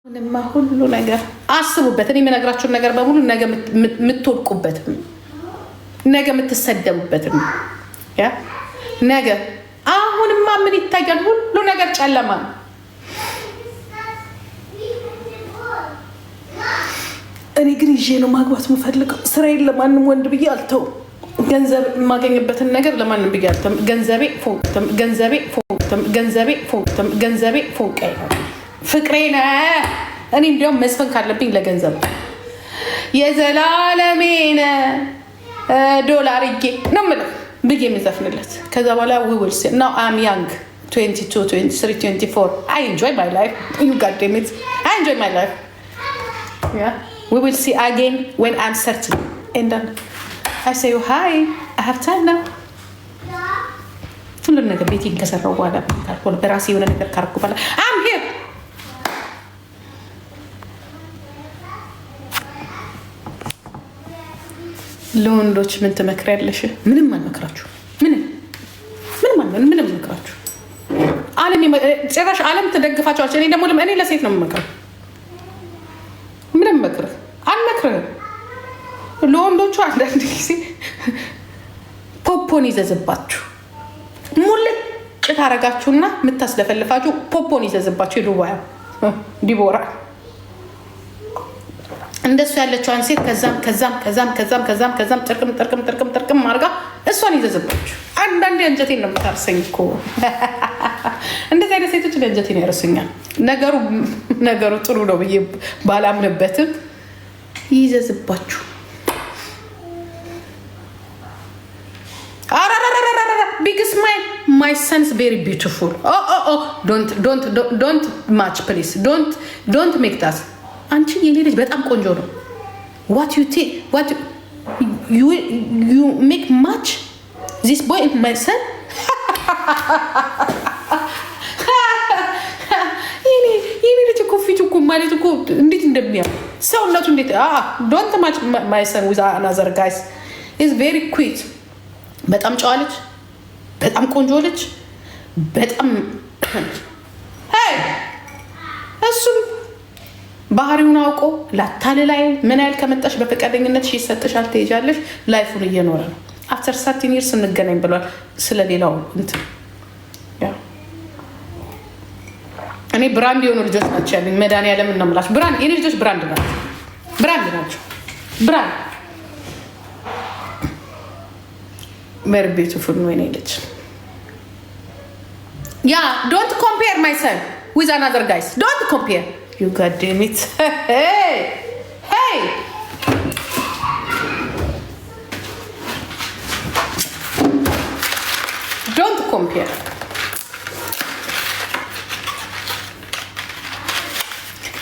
ምንማ ሁሉ ነገር አስቡበት። እኔ የምነግራችሁን ነገር በሙሉ ነገ የምትወድቁበትም፣ ነገ የምትሰደቡበትም፣ yeah፣ ነገ አሁንማ ምን ይታያል? ሁሉ ነገር ጨለማ ነው። እኔ ግን ይዤ ነው ማግባት የምፈልገው። ስራዬን ለማንም ወንድ ብዬ አልተውም። ገንዘብ የማገኝበትን ነገር ለማንም ብዬ አልተውም። ገንዘቤ ገንዘቤ ገንዘቤ ገንዘቤ ፎንቃ ነው፣ ፍቅሬ ነ። እኔ እንዲያውም መዝፈን ካለብኝ ለገንዘብ የዘላለሜ ነ ዶላርዬ ነው የምለው ብዬ የምዘፍንለት። ከዛ በኋላ we will see. Now I'm young, 22, 23, 24. I enjoy my life. You goddamn it, I enjoy my life. Yeah, we will see again when I'm 30 and then I say, "Hi, I have time now." ሁሉን ነገር ቤቴን ከሰራው በኋላ፣ ካልሆነ በራሴ የሆነ ነገር ካረኩ በኋላ I'm here. ለወንዶች ምን ትመክሪያለሽ? ምንም አልመክራችሁ። ምንም ምንም ምንም መክራችሁ ዓለም ጭራሽ ዓለም ትደግፋቸዋለች። እኔ ደግሞ እኔ ለሴት ነው የምመክረው። ምንም መክርህ አልመክርህም። ለወንዶቹ አንዳንድ ጊዜ ፖፖን ይዘዝባችሁ፣ ሙልጭ ታረጋችሁና የምታስለፈልፋችሁ ፖፖን ይዘዝባችሁ። የዱባያ ዲቦራ እንደሱ ያለችዋን ሴት ከዛም ከዛም ከዛም ከዛም ከዛም ከዛም ጥርቅም ጥርቅም ጥርቅም ጥርቅም አድርጋ እሷን ይዘዝባችሁ። አንዳንዴ አንጀቴን ነው የምታርሰኝ እኮ። እንደዚህ አይነት ሴቶች አንጀቴን ያርሱኛል። ነገሩ ጥሩ ነው ብዬ ባላምንበትም ይዘዝባችሁ። Big smile. My son's very beautiful. Don't match, please. Don't make that. አንቺ የኔ ልጅ በጣም ቆንጆ ነው። What you what you make match this boy, my son? የኔ ልጅ እኮ ፊቱ እኮ ማለት እኮ እንዴት እንደሚያምር፣ ሰውነቱ እንዴት። Don't match my son with another guys. Is very cute. በጣም ጨዋ ልጅ፣ በጣም ቆንጆ ልጅ፣ በጣም እሱም ባህሪውን አውቆ ላታልላይ ምን ያህል ከመጣሽ በፈቃደኝነት ይሰጥሻል፣ ትሄጃለሽ። Life ኡን እየኖረ ነው። After 13 years እንገናኝ ብሏል። ስለሌላው እንትን እኔ brand የሆኑ ልጆች ናቸው ያለኝ። መድኃኒዓለምን ነው የምላቸው። Brand፣ የኔ ልጆች brand ናቸው፣ brand ናቸው፣ brand, very beautiful ነው የኔ ልጅ። Yeah, don't compare my son with another guys. Don't compare. You goddamn it. Hey, don't compare.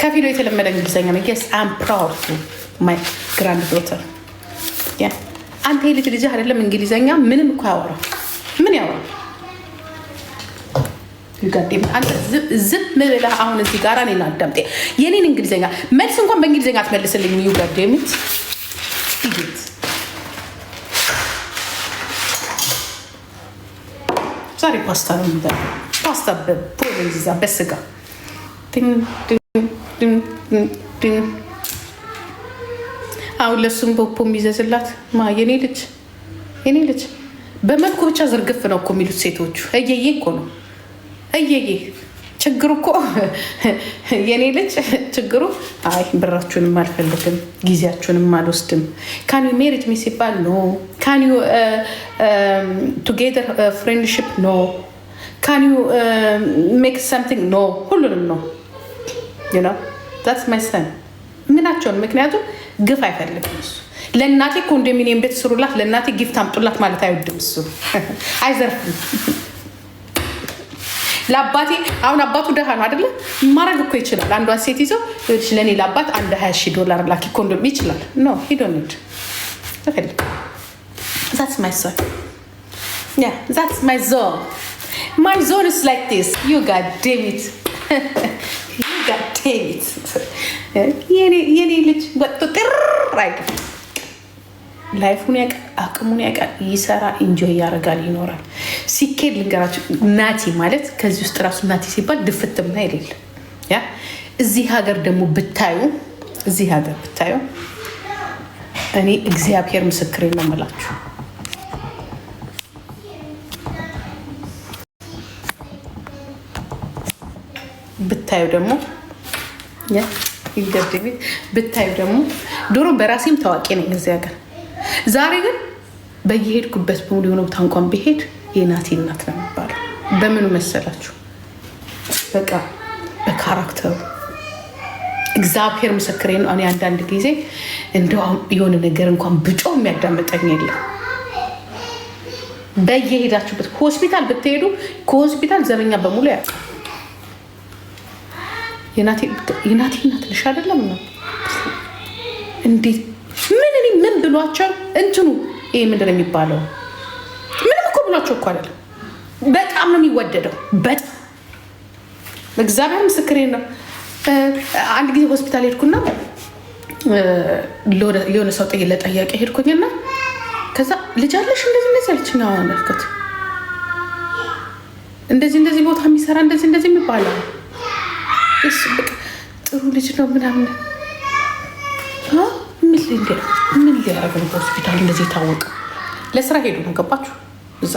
ከፊሎ የተለመደ እንግሊዝኛ ነው። Yes, I'm proud to my granddaughter. አንተ የልጅ ልጅ አይደለም እንግሊዝኛ ምንም እኮ አያወራም። ምን ያወራል? አንተ ዝም ብለህ አሁን እዚህ ጋር እኔን አዳምጤ። የኔን እንግሊዝኛ መልስ እንኳን በእንግሊዝኛ አትመልስልኝ። You goddamn it, idiot. ዛሬ ፓስታ ነው የምበላው። ፓስታ በቦሎኝዛ በስጋ። አሁን ለሱም ፖፖ የሚዘዝላት ማ የኔ ልጅ፣ የኔ ልጅ በመልኩ ብቻ ዝርግፍ ነው እኮ የሚሉት ሴቶቹ። እየዬ እኮ ነው እየዬ። ችግሩ እኮ የኔ ልጅ ችግሩ አይ ብራችሁንም አልፈልግም፣ ጊዜያችሁንም አልወስድም። Can you marriage me ሲባል no። Can you together friendship? No። Can you make something? No። ሁሉንም no። That's my son. ምናቸውን ምክንያቱም ግፍ አይፈልግም እሱ። ለእናቴ ኮንዶሚኒየም ቤት ስሩላት፣ ለእናቴ gift አምጡላት ማለት አይወድም እሱ። አይዘርፍም። ለአባቴ አሁን አባቱ ደሃ ነው አይደለ? ማድረግ እኮ ይችላል። አንዷን ሴት ይዘው ለእኔ ለአባት አንድ 20,000 ዶላር ላኪ ኮንዶም ይችላል። No, he don't አይፈልግም። That's my son. Yeah, that's my zone. My zone is like this. You goddamn it, you goddamn it. የኔ ልጅ ወጥቶ ጥር አይልም። Life ኡን ያውቃል፣ አቅሙን ያውቃል፣ ይሰራ፣ enjoy ያደርጋል፣ ይኖራል። ሲኬድ ልንገራችሁ፣ ናቲ ማለት ከዚህ ውስጥ ራሱ ናቲ ሲባል ድፍትምና የሌለ yeah እዚህ ሀገር ደግሞ ብታዩ፣ እዚህ ሀገር ብታዩ፣ እኔ እግዚአብሔር ምስክሬ ነው የምላችሁ፣ ብታዩ ደግሞ ብታዩ ደግሞ ድሮ በራሴም ታዋቂ ነኝ እዚህ ሀገር። ዛሬ ግን በየሄድኩበት በሙሉ የሆነ ቦታ እንኳን ብሄድ የናቲ እናት ነው የሚባለው። በምኑ መሰላችሁ? በቃ በ character ኡ። እግዚአብሔር ምስክሬ ነው። እኔ አንዳንድ ጊዜ እንደው የሆነ ነገር እንኳን ብጮህ የሚያዳምጠኝ የለም። በየሄዳችሁበት ሆስፒታል ብትሄዱ ከሆስፒታል ዘበኛ በሙሉ ያውቃል። የናቲ እናት ልሽ አይደለም ነው እንዴት? ምን እኔ ምን ብሏቸው እንትኑ ይሄ ምንድን ነው የሚባለው? ምንም እኮ ብሏቸው እኮ አይደለም። በጣም ነው የሚወደደው። በጣም፣ እግዚአብሔር ምስክሬ ነው። አንድ ጊዜ ሆስፒታል ሄድኩና የሆነ ሰው ለጠያቂ ሄድኩኝና ከዛ ልጅ አለሽ እንደዚህ እንደዚህ አለችኝ። አዎ አልኩት። እንደዚህ እንደዚህ ቦታ የሚሰራ እንደዚህ እንደዚህ የሚባለው ጥሩ ልጅ ነው ምናምን። ምን ሊያደርግ ነው ሆስፒታል እንደዚህ የታወቀ? ለስራ ሄዱ ነው፣ ገባችሁ እዛ።